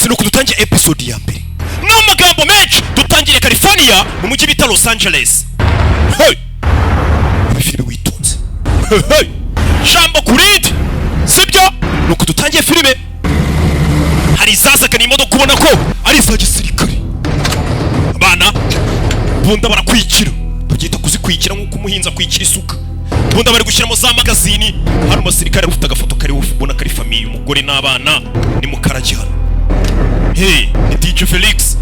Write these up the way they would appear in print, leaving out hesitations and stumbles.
Nuko dutangiye episode ya mbere n'amagambo menshi. Dutangiriye California, mu mujyi bita Los Angeles. Hey! Filime witonze. Hey, hey! Jambo ku rindi, sibyo? Nuko dutangiye filime, hari izazaga, ni imodoka ubona ko ari iza gisirikare. Abana bunda barakwikira, babyita kuzikwikira nk'uko umuhinzi akwikira isuka. Bunda bari gushyiramo za magazini. Hano umusirikare ufite agafoto kariho, ubona kari famille, umugore n'abana. Ni mukarage hano. Hey, ni DJ Felix.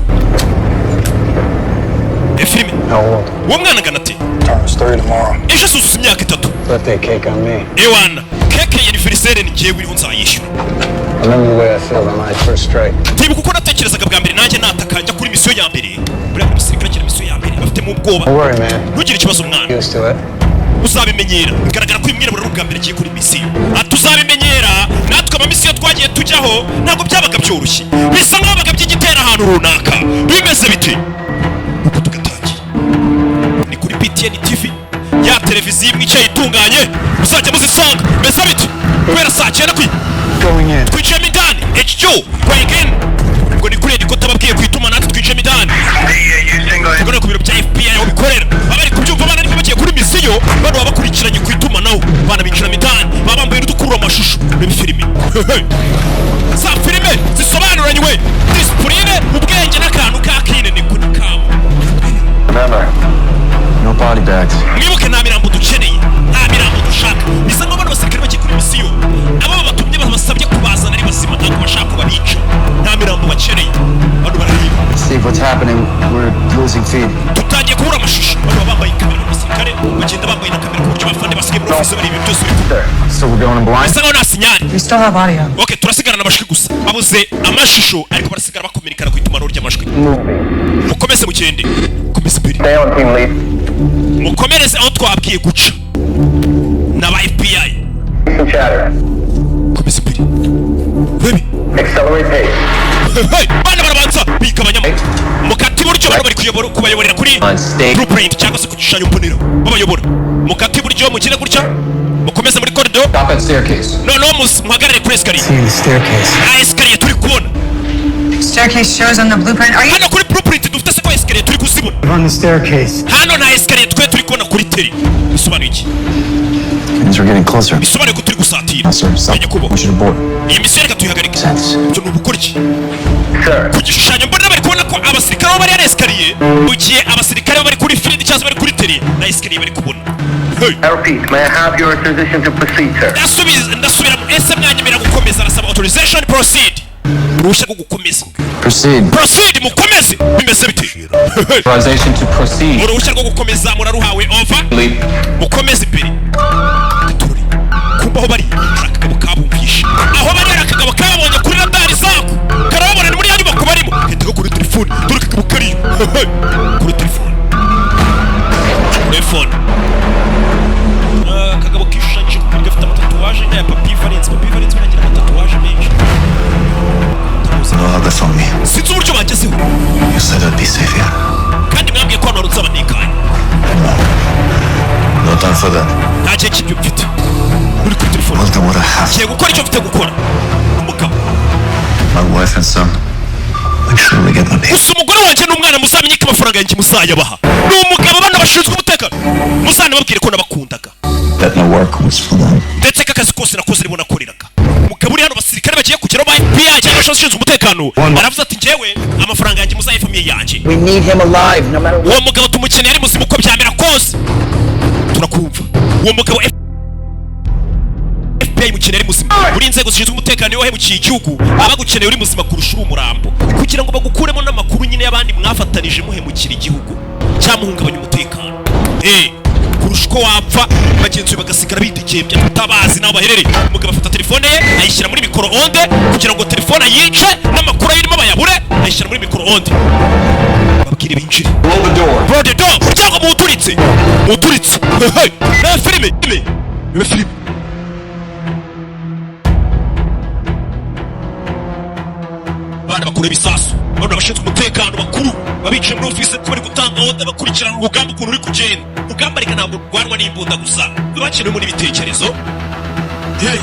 E filime. How old? Uwo mwana angana ate? Turns 3 tomorrow. Ejo asuzuza imyaka 3. Birthday cake on me. Ewana, keke ya anniversaire ni njyewe iriho, nzayishyura. I remember the way I felt on my first strike. Ndibuka uko natekerezaga bwa mbere nanjye nataka njya kuri misiyo ya mbere. Buriya buri musirikare agira misiyo ya mbere, bafitemo ubwoba. Don't worry, man. Ntugire ikibazo, mwana. Used to it. Uzabimenyera. Bigaragara ko uyu mwirabura ari ubwa mbere agiye kuri misiyo. Ati uzabimenyera, natwe amamisiyo twagiye tujyaho ntabwo byabaga byoroshye, bisa nk'aho baga by'igitera ahantu runaka. Bimeze bite? Uko tugatangiye ni kuri BTN TV, ya televiziyo imwe icaye itunganye muzajya muzisanga. Mbese bite guhera saa 9 kwi Going in. Twinjiyemo indani, HQ going in. Ubwo ni kuri headquarter babwiye ku ituma, natwe twinjiyemo indani tugana ku biro bya FBI aho bikorera. Baba bari kubyumva abana, ariko bagiye kuri misiyo bano baba bakurikiranye ku itumanaho. Abana binjiramo indani, baba bambaye n'udukurura amashusho. Reba filime, za filime zisobanuranywe disipurine, ubwenge n'akantu k'akine ni kuri kabo. Remember, no body bags. Mwibuke, nta mirambo dukeneye, nta mirambo dushaka. Bisa nk'aho bano basirikare bagiye kuri misiyo, abo babatumye babasabye kubazana ari bazima, ntabwo bashaka ko babica, nta mirambo bakeneye. Bano barareba. Steve, what's happening? We're losing feed. Dutangiye kubura amashusho. Bano baba bambaye kamera n'umusirikare bagenda bambaye na kamera, ku buryo bafande basigaye muri ofisi bareba ibintu byose biri kuba. So we're going in blind? Bisa nkaho nta signal. We still have audio. OK, turasigarana amajwi gusa, babuze amashusho, ariko barasigara bakominikana ku itumanaho ry'amajwi. Mukomeze mugende, mukomeze imbere. Stay on, team lead. Mukomereze aho twabwiye guca n'aba FBI. Some chatter. Mukomeze imbere, baby. Accelerate pace. Hey, bana barabanza bigabanyamo, mukati iburyo. Bano bari kuyobora, kubayoborera kuri blueprint cyangwa se ku gishushanyo mbonera babayobora. Mukati iburyo, mugire gutya, mukomeze muri corridor. Stop at staircase. Noneho muhagarare kuri escalier. See the staircase. Nta escalier turi kubona. Staircase shows on the blueprint. Are you? Hano kuri blueprint dufite se ko escalier turi kuzibona? On the staircase. Hano nta escalier twe turi kubona kuri terrain. Bisobanuye iki? Means we're getting closer. Bisobanuye ko turi gusatira. Sir, stop. Menye kubo We should abort. Iyi misiyo reka tuyihagarike. Sense. Ibyo ni ubukoriki. Sir. Ku gishushanyo mbonera bari kubona ko abasirikare bo bari ari escalier, mu gihe abasirikare bo bari kuri field cyangwa se bari kuri terrain nta escalier bari kubona. Hey. I repeat, may I have your authorization to proceed, sir? Ndasubiza, ndasubiramo, ese mwanyemera gukomeza? Arasaba authorization proceed, uruhushya rwo gukomeza. Proceed. Proceed, mukomeze. Bimeze bite? Hey. Authorization to proceed. Uruhushya rwo gukomeza muraruhawe, over. Lead. Mukomeze imbere. Gatorori kumva aho bari hari akagabo kabumvishe. Aho bari hari akagabo kababonye kuri radari zako, karababona. Ni muri ya nyubako barimo, gahita kuri telefone. Dore akagabo kariyo. Hey. Kuri telefone, telefone. Ah, akagabo kishushanyije ku mubiri, gafite amatatouage nk'aya Papi Valence. Papi Valence baragira amatatouage menshi. Know how they found me. Sinzi uburyo bangezeho. You said I'd be safe here. Kandi mwambwiye ko hano hari nzaba ntekanye. No time for that. Nta gihe cy'ibyo mfite. Uri kuri telefone. I'll do what I have. Ngiye gukora icyo mfite gukora, umugabo. My wife and son. Make sure we get my pay. Gusa umugore wanjye n'umwana, muzamenye ko amafaranga yanjye muzayabaha. Ni umugabo. Bano bashinzwe umutekano muzanababwire ko nabakundaga. That my work was for them. Ndetse ko akazi kose nakoze aribo nakoreraga. Umugabo uri hano, abasirikare bagiye kugeraho ba FBI cyangwa abashinzwe umutekano, aravuze ati njyewe amafaranga yanjye muzahe famille yanjye. We need him alive, no matter what. Uwo mugabo tumukeneye ari muzima, uko byamera kose. Turakumva, uwo mugabo FBI mukeneye ari muzima. Uri inzego zishinzwe umutekano, iyo wahemukiye igihugu abagukeneye uri muzima kurusha uri umurambo, kugira ngo bagukuremo n'amakuru nyine y'abandi mwafatanije muhemukira igihugu cyangwa muhungabanya umutekano, kurusha uko wapfa bagenzi be bagasigara bidegembya tutabazi n'aho baherereye. Umugabo afata telefone ye ayishyira muri micro-onde kugira ngo telefone ayice n'amakuru ayirimo bayabure. Ayishyira muri micro-onde, babwire binjire. Blow the door. Blow the door, umuryango muwuturitse, muwuturitse. Hey, hey, filime, filime, reba filime. Abana bakura ibisasu. Bano abashinzwe umutekano bakuru babicaye muri ofisi bari gutanga order, bakurikirana urugamba ukuntu uri kugenda. Urugamba reka ntabwo rurwanwa n'imbunda gusa, bakenewemo n'ibitekerezo. Hey.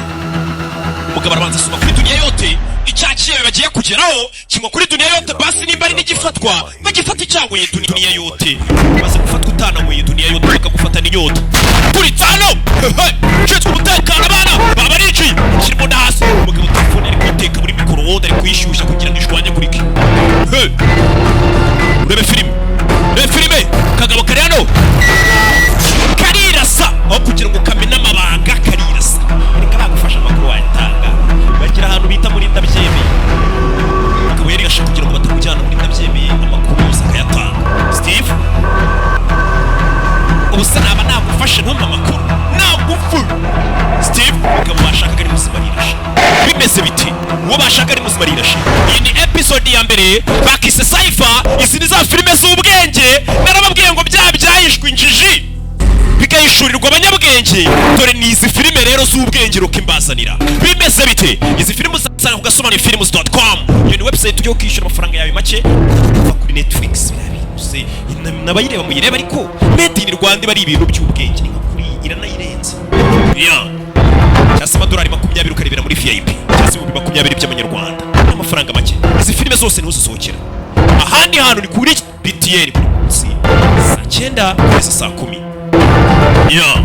Umugabo arabanza asoma kuri duniya yote icyakiyewe bagiye. kugeraho kinywa kuri duniya yote. Basi nimba ari n'igifatwa, bagifata icyanyweye duniya yote. Maze gufatwa utananyweye duniya yote, bakagufata n'inyota. Turitse hano ushinzwe umutekano, abana baba bariciye kirimo no hasi. Umugabo telefone ari kuyiteka muri micro-onde, ari kuyishyushya kugira ngo ishwanyagurike. Hey! Urebe filime, urebe filime. Kagabo kari hano karirasa, aho kugira ngo kamene amabanga karirasa. Reka bagufasha, amakuru wayatanga. Bagira ahantu bita muri ndabyemeye. Umugabo yari yashe kugira ngo batamujyana muri ndabyemeye, amakuru yose akayatanga. Steve, ubu se naba nagufashe ntumpe amakuru nagufu? Steve, umugabo bashakaga ari muzima, arirashe. Bimeze biti? Uwo bashaka ari muzima, arirashe. Iyi ni episode ya mbere, bakise Cypher. Izi ni za filime z'ubwenge narababwiye ngo bya byahishwe injiji bigahishurirwa abanyabwenge. Dore ni izi filime rero z'ubwenge ruko imbazanira. Bimeze bite? Izi filime uzasanga ku gasobanuyefilms.com. Iyo ni website ujya ukishyura amafaranga yawe make kuva kuri Netflix. Biriya bintu se n'abayireba muyireba, ariko made in Rwanda iba ari ibintu by'ubwenge, ni nka kuri iranayirenze. Yeah. Cyangwa se amadolari 20 ukarebera muri VIP, cyangwa se 20,000 by'amanyarwanda. Ni amafaranga make. Izi filime zose ntuzisohokera ahandi hantu, ni kuri BTN buri munsi saa 9 kugeza saa 10. Yeah.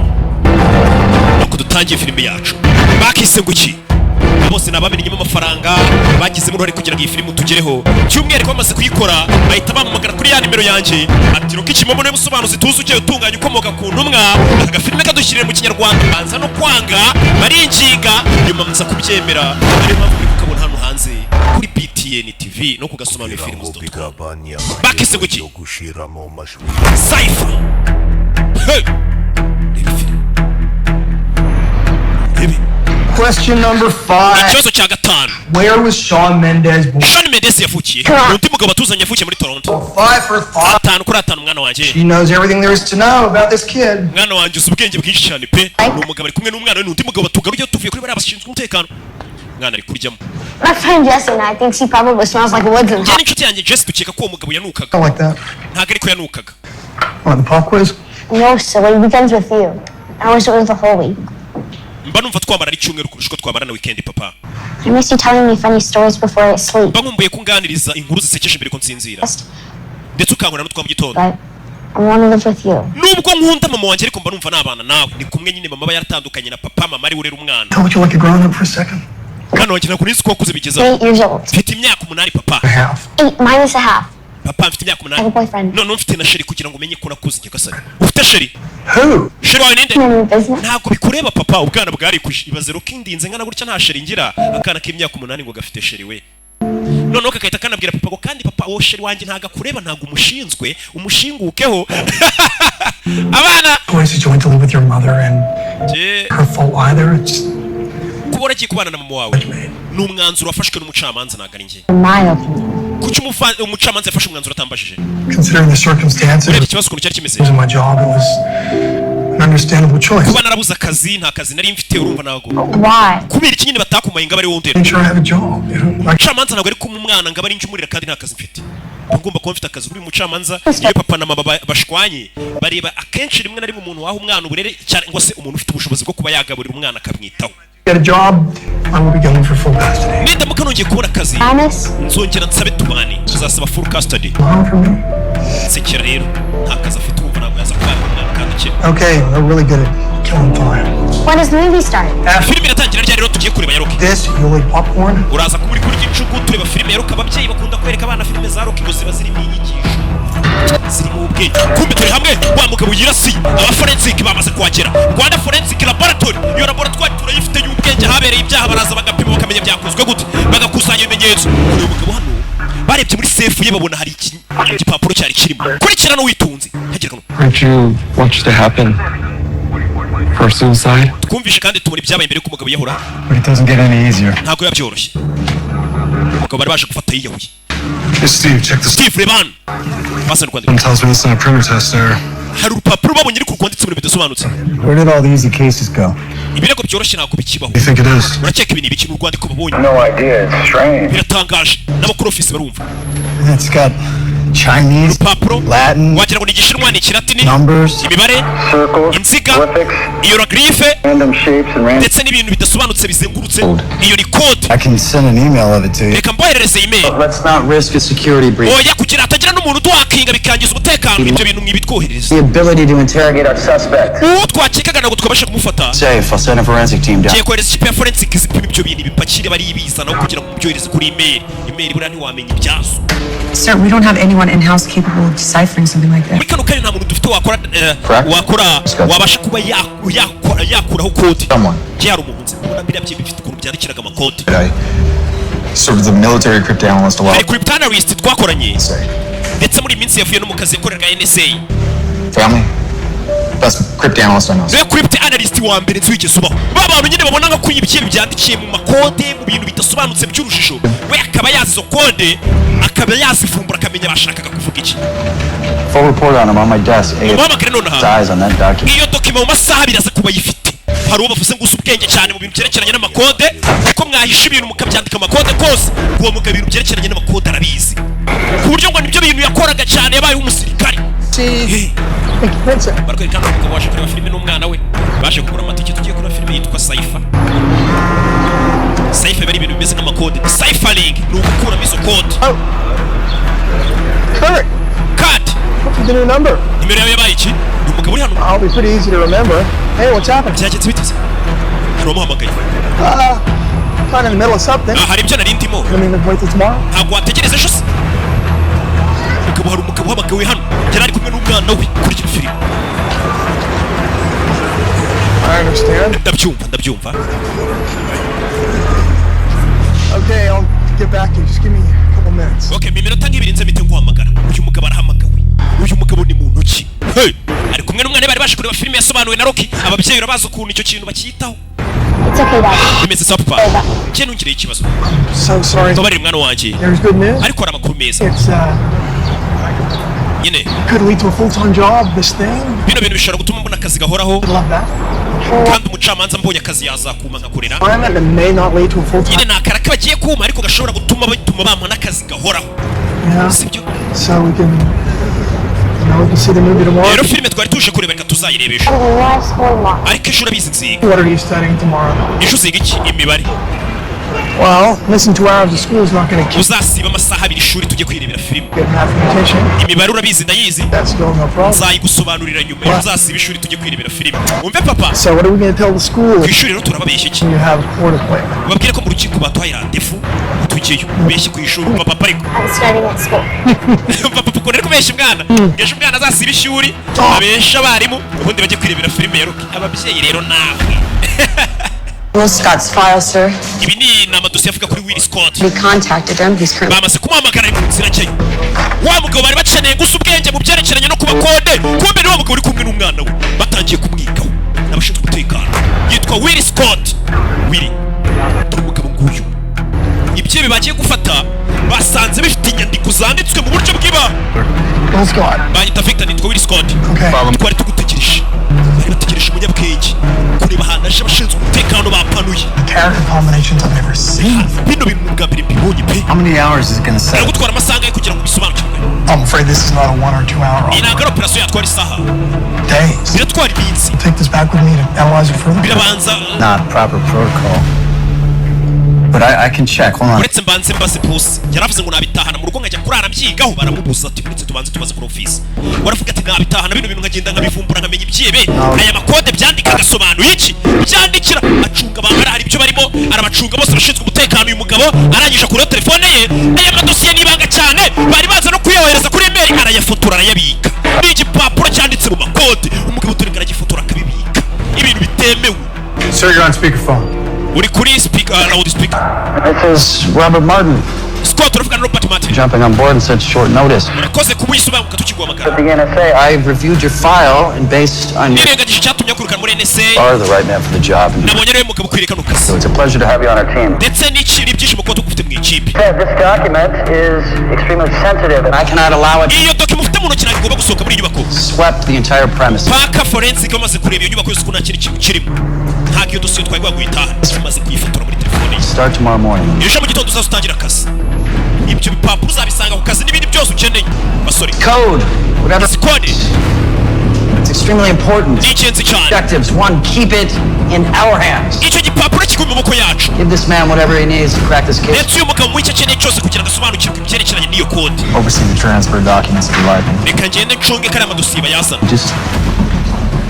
Nuko dutangiye filime yacu, bakise ngo iki? Bose ni abamenyemo amafaranga, bagizemo uruhare kugira ngo iyi filime tugereho. By'umwihariko bamaze kuyikora bahita bampamagara kuri ya nimero yanjye, ati: "Rocky Kimomo niwe musobanuzi tuzi ugiye utunganya ukomoka ku ntumwa, aka gafilime kadushyirire mu Kinyarwanda." Banza no kwanga, baringinga, nyuma nza kubyemera. Ariyo mpamvu muri kukabona hano hanze kuri BTN TV no ku gasobanuye films.com. Bakise ngo iki? Cypher. Hey! Reba filime, rebe. Question number 5. Ikibazo cya gatanu. Where was Shawn Mendes born? Shawn Mendes yavukiye, undi mugabo watuzanye yavukiye muri Toronto. 5 for 5. 5 kuri 5, mwana wanjye. She knows everything there is to know about this kid. Mwana wanjye, uzi ubwenge bwinshi cyane pe. Ni umugabo ari kumwe n'umwana we, ni undi mugabo tugaruye tuvuye kuri bariya bashinzwe umutekano. Umwana ari kuryamo. My friend Jesse and I think she probably smells like woods and Njye n'inshuti yanjye Jesse dukeka ko uwo mugabo yanukaga. I like that. Ntabwo ariko yanukaga. On the pop quiz? No, silly. Weekends with you. I wish it was the whole week. Mba numva twamara ari icyumweru kurusha uko twamara na weekend, papa. I miss you telling me funny stories before I sleep. Mba nkumbuye kunganiriza inkuru zisekeje mbere ko nsinzira, ndetse ukankora n'utwa mu gitondo. But I want to live with you. Nubwo nkunda mama wanjye, ariko mba numva nabana nawe. Ni kumwe nyine mama aba yaratandukanye na papa, mama ari we urera umwana. Tell you like a grown up for a second. Mwana wanjye, ntabwo nizi ko wakuze bigezaho. 8 years old. Mfite imyaka 8, papa. A half. 8 minus a half. Papa, mfite imyaka 8. I have a boyfriend. None mfite na chéri, kugira ngo umenye ko nakuze. Nyagasani, ufite chéri? Who? Chéri wawe ninde? None of your business. Ntabwo bikureba, papa. Ubwana bwarikuje. Ibaze Rocky, ndinze ngana gutya nta chéri ngira. Akana k'imyaka 8 ngo gafite chéri we. Noneho kakahita kanabwira papa ngo: "Kandi papa, uwo chéri wanjye ntabwo akureba, ntabwo umushinzwe, umushingukeho." Abana. Choice that you went to live with your mother and Je, her fault either. It's kuba waragiye kubana na mama wawe ni umwanzuro wafashwe n'umucamanza, ntabwo ari njye. In my opinion. Kuki umucamanza yafashe umwanzuro atambajije? Considering the circumstances, Urebye ikibazo ukuntu cyari kimeze, losing my job, it was an understandable choice. kuba narabuze akazi, nta kazi nari mfite, urumva ntabwo Why? Kubera iki nyine batakumaye ngo abe ari wowe undera? Make sure I have a job. Like Umucamanza ntabwo ari kumwe umwana ngo abe ari njye umurera kandi nta kazi mfite. Mba ngomba kuba mfite akazi. Uri umucamanza, iyo papa na mama bashwanye, bareba akenshi rimwe na rimwe umuntu waha umwana uburere, cyangwa se umuntu ufite ubushobozi bwo kuba yagaburira umwana akamwitaho. Get a job, I will be going for full custody. Nindamuka nongeye kubona akazi, Promise? nzongera nsabe tubane, nzasaba full custody. Mom for me? Nsekera rero, nta kazi afite, urumva ntabwo yaza kubana n'umwana kandi ukennye. Okay, they're really good at killing time. When does the movie start? Filime iratangira ryari rero tugiye kureba ya Rocky? This, you'll eat popcorn. Uraza kuba uri kurya injugu tureba filime ya Rocky. Ababyeyi bakunda kwereka abana filime za Rocky ngo ziba zirimo inyigisho, zirimo ubwenge. Kumbe turi hamwe wa mugabo yirasiye, aba forensic bamaze kuhagera. Rwanda Forensic Laboratory, iyo laboratoire turayifite y'ubwenge. Habereye ibyaha baraza bagapima, bakamenya byakozwe gute, bagakusanya ibimenyetso. Uyu mugabo hano barebye muri safe ye, babona hari igipapuro cyari kirimo. Kurikirana witunze hagira kano. Heard you watched it happen for suicide. Twumvishe kandi tubona ibyabaye mbere y'uko umugabo yiyahura. But it doesn't get any easier. Ntabwo biba byoroshye. Umugabo bari baje gufata yiyahuye. Hey, Steve, check this. Steve, reba hano, bazana urwandiko. One tells me this is a printer test error. Hari urupapuro babonye ariko rwanditse ibintu bidasobanutse. Where did all the easy cases go? Ibirego byoroshye ntabwo bikibaho. You think it is? Urakeka ibintu ibiki? Ni urwandiko babonye. No idea. It's strange. Biratangaje, n'abakuru ofisi barumva. It's got Chinese, Urupapuro Latin, wagira ngo ni Igishinwa, ni Ikilatini, numbers. imibare, Circles, inziga, glyphics, hieroglyphe, random shapes, and random ndetse n'ibintu bidasobanutse bizengurutse. Iyo ni code. I can send an email of it to you. Reka mboherereze email. Let's not risk a security breach. Oya, kugira hatagira n'umuntu uduhakinga bikangiza umutekano, ibyo bintu mwibitwoherereza. The ability to interrogate interrogate our suspect. Uwo twakekaga ntabwo twabasha kumufata. Safe. I'll send a forensic team down. Ngiye kohereza ikipe ya forensic zipima ibyo bintu, bipakire baribizanaho kugira ngo mubyohereze kuri email. Email buriya ntiwamenya ibyazo. Sir, we don't have anyone in-house capable of deciphering something like Muri that. kano kanya nta muntu dufite wakora Correct. wakora Scott. wabasha kuba yakora yakuraho code. Someone. Njye hari umuntu nzi, mbona biriya bye bifite ukuntu byandikiraga amakode. I served as a military cryptanalyst a while. Hari cryptanalyst twakoranye, Say. ndetse muri iyi minsi yavuye no mu kazi, yakoreraga NSA. Family? Best cryptanalyst I know. Niwe cryptanalyst wa mbere nzi wigeze ubaho. Ba bantu nyine babona nka ko ibyo byandikiye mu makode, mu bintu bidasobanutse by'urujijo, we akaba yazi izo kode, akaba yazivumbura, akamenya bashakaga kuvuga iki. Full report on him on my desk. Umuhamagare nonaha. Eyes on that document. Iyo document mu masaha 2 aza kuba ayifite. Hari uwo bavuze ngo uzi ubwenge cyane mu bintu byerekeranye n'amakode, kuko mwahisha ibintu mukabyandika amakode kose, uwo mugabo ibintu byerekeranye n'amakode arabizi, ku buryo ngo nibyo bintu yakoraga cyane, yabaye umusirikare. Hey. Barakwereka hano umugabo waje kureba filime n'umwana we, baje kugura amatike. Tugiye kureba filime yitwa Cipher. Cipher biba ari ibintu bimeze nk'amakode, ciphering ni ugukuramo izo kode. Kurt, Kurt. What's the new number? Nimero yawe yabaye iki? Ni umugabo uri hano. I'll be pretty easy to remember. Hey, what's happening? Byagenze biteze? Hari uwamuhamagaye. Kind of in the middle of something. Ah, hari ibyo nari ndimo. I mean, wait till tomorrow. Ntabwo wategereza ejo se? Umugabo, hari umugabo uhamagawe hano, yari ari kumwe n'umwana we kurikira filime. I understand. Ndabyumva, ndabyumva. Okay, I'll get back to you. Just give me a couple minutes. Okay, mu minota nk'ibiri nze mpite nguhamagara. Uyu mugabo arahamagawe. Uyu mugabo ni muntu ki? Hey! Ari kumwe n'umwana we, bari baje kureba filime yasobanuwe na Rocky. Ababyeyi urabazi ukuntu icyo kintu bacyitaho. It's okay, Dad. Bimeze sawa papa, njye ntungire ikibazo. So sorry. Mbabarire mwana wanjye. There's good news. Ariko hari amakuru meza. It's Nyine could lead to a full-time job. This thing. bino bintu bishobora gutuma mbona akazi gahoraho. I'd love that. Kandi umucamanza mbonye akazi yazakuma nkakorera. Assignment that may not lead to a full-time. Nyine ni akaraka bagiye kuma, ariko gashobora gutuma bituma bampa n'akazi gahoraho. Yeah. Sibyo? So we can see the movie tomorrow. Rero filime twari tuje kureba, reka tuzayireba ejo. I love school lot. Ariko ejo urabizi nziga. What are you studying tomorrow? Ejo uziga iki? Imibare. Well, missing 2 hours of school is not going to keep Uzasiba amasaha 2 ishuri tujye kwirebera filime. a good mathematician. Imibare urabizi ndayizi. That's still no problem. Nzayigusobanurira nyuma. Ejo uzasiba ishuri tujye kwirebera filime, wumve papa. So what are we going to tell the school Ku ishuri rero turababeshya iki? when you have a court appointment? Babwire ko mu rukiko baduhaye rendez-vous, tujyeyo. Ubeshye ku ishuri, umva papa ariko. I'm starting at school. Umva papa ukuntu ari kubeshya umwana, ngo ejo umwana azasiba ishuri, abeshe abarimu, ubundi bajye kwirebera filime ya Rocky. Ababyeyi rero namwe. Will Scott's file, sir. Ibi ni amadosiye avuga kuri Will Scott. We contacted him. He's currently Bamaze kumuhamagara, ari mu nzira njyayo. Wa mugabo bari bakeneye gusa ubwenge mu byerekeranye no kuba kode, kumbe ni wa mugabo uri kumwe n'umwana we, batangiye kumwikaho n'abashinzwe umutekano. Yitwa Will Scott. Will, dore umugabo nguyu. Ibyo bagiye gufata basanze bifite inyandiko zanditswe mu buryo bw'ibanga. Will Scott. Banyita Victor, nitwa Will Scott. Okay. Twari tugutegereje, bari bategereje umunyabwenge kureba ahantu aje. Abashinzwe umutekano bapanuye. Character combinations I've never seen. Bino bintu ni ubwa mbere mbibonye pe. How many hours is it gonna set? Biragutwara amasaha angahe kugira ngo ubisobanukirwe? I'm afraid this is not a 1 or 2 hour Iyi ntabwo ari operasiyo yatwara isaha. days. Biratwara iminsi. Take this back with me to analyze it further. Birabanza. Not proper protocol. But I can check. Hold on. Uretse mbanze mbaze boss. Yaravuze ngo nabitahana mu rugo nkajya kurara mbyigaho, baramubuza ati uretse tubanze tubaze kuri office. Waravuga ati nabitahana bino bintu nkagenda nkabivumbura, nkamenya ibyebe aya makode byandika agasobanuye iki byandikira. Acunga abantu, hari ibyo barimo arabacunga bose abashinzwe umutekano. Uyu mugabo arangije akuraho telefone ye. Aya madosiye ni ibanga cyane, bari baza no kuyohereza kuri email, arayafotora arayabika. Ni igipapuro cyanditse mu makode, umugabo turi aragifotora akabibika, ibintu bitemewe. Sir, you're on speakerphone. Uri kuri speaker, loud speaker. This is Robert Martin Scott, turavuga na Robert Martin. jumping on board on such short notice. Urakoze kumuyisobanura tukiguhamagara. The NSA, I've reviewed your file and based on your Nirengagije icyatumye akurukana muri NSA, are the right man for the job. And nabonye ariwe mugabo ukwiriye kano kazi. so it's a pleasure to have you have you on our team. Ndetse n'iki, n'ibyishimo kuba tugufite mu ikipe. Said this document is extremely sensitive and I cannot allow it Iyo document ufite mu ntoki ntabwo igomba gusohoka muri iyi nyubako. swept the entire premise. Paka forensic bamaze kureba iyo nyubako yose ko nta kindi kintu kirimo. Ntabwo iyo dosiye twari guhita tumaze kuyifotora muri telefone ye. Start tomorrow morning. Ejo mu gitondo uzaza utangira akazi, ibyo bipapuro uzabisanga ku kazi n'ibindi byose. cyose ukeneye, basore. Code, whatever. Izi kode. It's extremely important. Ni ingenzi cyane. Objectives. One, keep it in our hands. Icyo gipapuro kiguma mu maboko yacu. Give this man whatever he needs to crack this case. Ndetse uyu mugabo mu icyo akeneye cyose kugira ngo asobanukirwe ibyerekeranye n'iyo kode. Oversee the transfer documents if you like. Reka ngende ncunge kariya madosiye bayazana. Just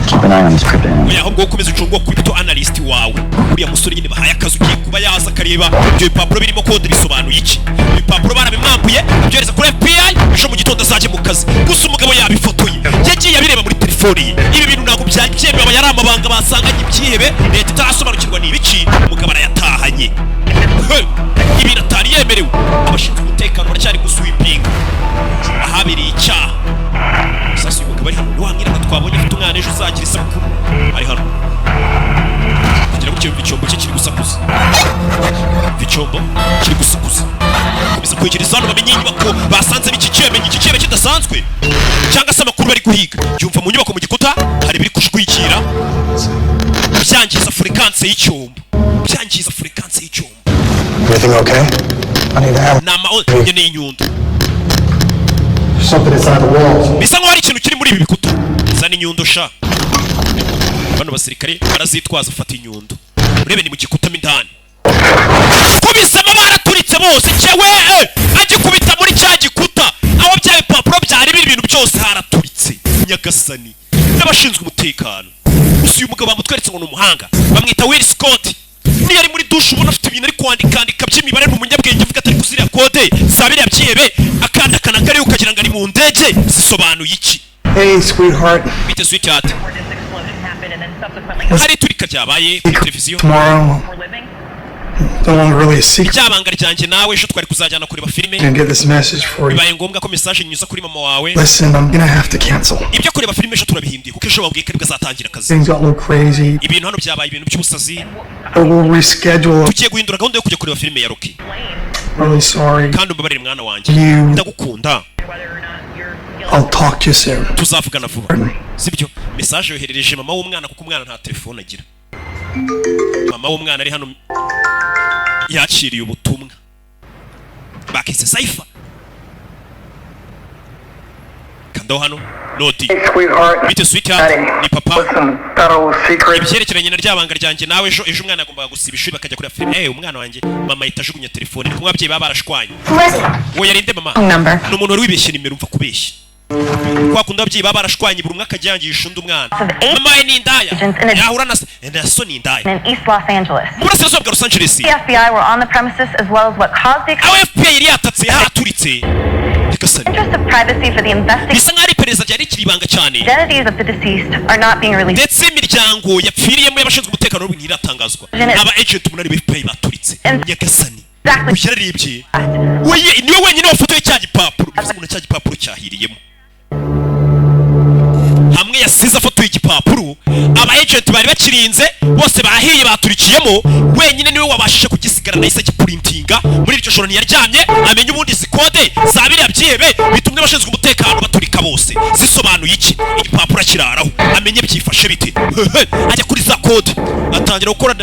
keep an eye on this crypto analyst. Oya, ahubwo wowe ukomeza ucunge uwo crypto analyst wawe, uriya musore nyine bahaye akazi ugiye kuba yaza akareba ibyo bipapuro birimo kode bisobanuye iki. Ibipapuro barabimwambuye, abyohereza kuri FBI. Ejo mu gitondo azajye mu kazi. Gusa umugabo yabifotoye, yagiye abireba muri telefoni ye. Ibi bintu ntabwo byari byemewe, aba yari amabanga basanganye ibyihebe leta itarasobanukirwa ni ibiki. Umugabo arayatahanye. Hey! Ibintu atari yemerewe. Abashinzwe umutekano baracyari gusweepinga ahabereye icyaha. Sasa uyu mugabo ari hano ni wa mwirabura twabonye afite umwana ejo uzagira isabukuru. Ari hano kugira ngo yumva icyombo cye kiri gusakuza, yumva icyombo kiri gusakuza. Komeza kwegereza hano bamenye inyubako basanzemo iki cyebe, iki cyebe kidasanzwe cyangwa se amakuru bari guhiga. Yumva mu nyubako mu gikuta hari ibiri kushwikira, byangiza fréquence y'icyombo, byangiza fréquence y'icyombo. Everything okay? I need a hammer. Ni ama nkeneye inyundo. Something inside the walls. Bisa nkaho hari ikintu kiri muri ibi bikuta. Zana inyundo sha. Bano basirikare barazitwaza. Fata inyundo urebe ni mu gikuta mo indani. Kubisamo baraturitse bose cyewe. Agikubita muri cya gikuta aho bya bipapuro byari biri, ibintu byose haraturitse. Nyagasani n'abashinzwe umutekano. Gusa uyu mugabo bamutweretse ngo ni umuhanga, bamwita Will Scott. Niyo ari muri dushe ubona afite ibintu ari kwandikandika by'imibare. Ni umunyabwenge, avuga atari kuziriya kode za biriya byihebe akandakana kariho ukagira ngo ari mu ndege, zisobanuye iki? Hey, sweetheart. Bite, sweetheart? Hari iturika ryabaye kuri televiziyo. Tomorrow, no longer really a secret. Ryabanga ryanjye nawe, ejo twari kuzajyana kureba filime. Gonna get this message for you. Bibaye ngombwa ko message nyuza kuri mama wawe. Listen, I'm gonna have to cancel. Ibyo kureba filime ejo turabihinduye kuko ejo babwiye ko aribwo azatangira akazi. Things got a little crazy. Ibintu hano byabaye ibintu by'ubusazi. But we'll reschedule. Tugiye guhindura gahunda yo kujya kureba filime ya Rocky. Really sorry. Kandi umbabarire mwana wanjye. You. Ndagukunda. I'll talk to you soon. Tuzavugana vuba, sibyo? Message yoherereje mama w'umwana kuko umwana nta telefone agira. Mama w'umwana ari hano yakiriye ubutumwa bakise cipher. Kandaho hano nodi. Hey, sweetheart. Bite, sweetheart? Ni papa. Listen, that old secret. Ibyerekeranye na ryabanga ryanjye nawe, ejo, ejo umwana yagombaga gusiba ishuri bakajya kureba filime. Umwana wanjye, mama ahita ajugunya telefone. Ni kumwe ababyeyi baba barashwanye. Who was it? Uwo yarinde mama? Number. Ni umuntu wari wibeshye nimero. Umva kubeshya kwa kundi ababyeyi baba barashwanye, buri umwe akajya yangisha undi umwana. Mama we ni indaya, yahura na se na so ni indaya. In East Los Angeles. Mu burasirazuba bwa Los Angeles. The FBI were on the premises as well as what caused the Aho FBI yari yatatse haturitse. Nyagasani. interest of privacy for the investigation. Bisa nk'aho ari iperereza ryari rikiri ibanga cyane. Identities of the deceased are not being released. Ndetse imiryango yapfiriyemo y'abashinzwe umutekano n'ubu ntiratangazwa. Aba agent umunani ba FBI baturitse. Nyagasani, uyu yararebye weye, niwe wenyine wafotoye cya gipapuro. Bivuze ngo na cya gipapuro cyahiriyemo hamwe yasize afotoye igipapuro. Aba agent bari bakirinze bose bahiye, baturikiyemo. Wenyine niwe wabashije kugisigarana, yahise agiprintinga. Muri iryo joro ntiyaryamye amenya ubundi izi kode za biriya byihebe bitumye abashinzwe umutekano baturika bose zisobanuye iki. Igipapuro akiraraho amenye byifashe bite. Ajya kuri za kode, atangira gukora,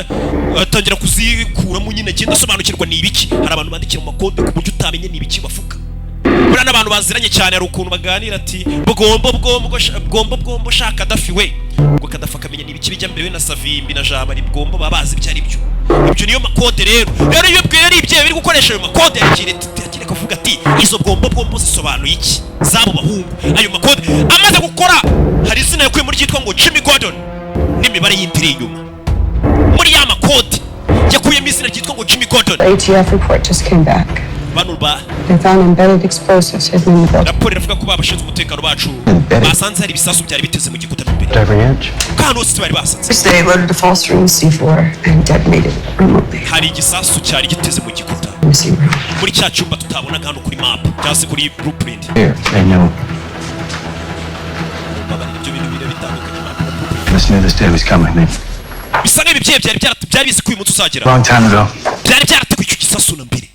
atangira kuzikuramo nyine, agenda asobanukirwa ni ibiki. Hari abantu bandikira mu makode ku buryo utamenya ni ibiki bavuga. Buriya n'abantu baziranye cyane hari ukuntu baganira ati bwombo bwombo bwombo bwombo shaka Kadafi we. Ubwo Kadafi akamenya ni ibiki bijya mbere, we na Savimbi na Jamari bwombo baba bazi ibyo ari byo. Ibyo niyo makode rero. Rero iyo bwira ari ibyo biri gukoresha ayo makode, yagira akavuga ati izo bwombo bwombo zisobanuye iki z'abo bahungu? Ayo makode amaze gukora, hari izina yakuye muri ryitwa ngo Jimmy Gordon n'imibare yindi iri inyuma. Muri ya makode yakuyemo izina ryitwa ngo Jimmy Gordon. The ATF report just came back. Bano ba They found embedded explosives hidden in the building. Raporo iravuga ko babashinzwe umutekano bacu basanze hari ibisasu byari biteze mu gikuta mo imbere. Every inch. Ko ahantu hose bari basanze. They loaded a false room C4 and detonated it remotely. Hari igisasu cyari giteze mu gikuta. Missing room. Muri cya cyumba tutabonaga hano kuri map cyangwa se kuri blueprint. Here, they knew. Babarira ibyo bintu bire bitandukanye, map na blueprint. Just knew this day was coming. They, Bisa nk'ibi byihebe byari bizi ko uyu munsi uzagera. long time ago. Byari byarateguye icyo gisasu na mbere,